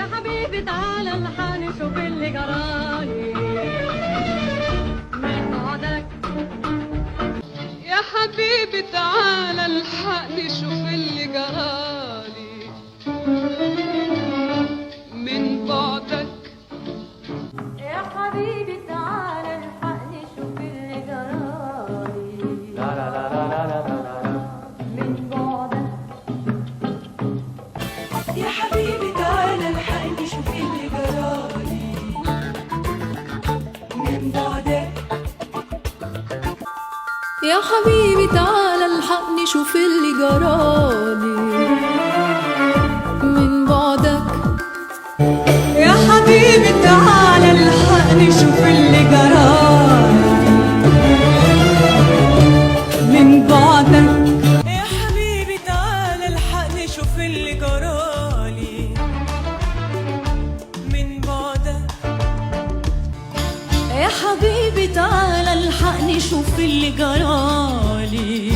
يا حبيبي تعالى الحقني شوف اللي جرالي من بعدك. يا حبيبي تعالى الحقني شوف اللي جرالي من بعدك. يا حبيبي تعالى الحقني شوف اللي جرالي لا لا لا لا لا لا لا من بعدك. يا حبيبي تعالى الحقني شوف اللي جرالي من بعدك. يا حبيبي تعالى الحقني شوف اللي جرالي من بعدك. يا حبيبي تعالى الحقني شوف اللي جرالي من بعدك. يا حبيبي تعالى الحقني شوف اللي جرالي من بعدك. يا حبيبي تعالى الحقني شوف اللي جرالي.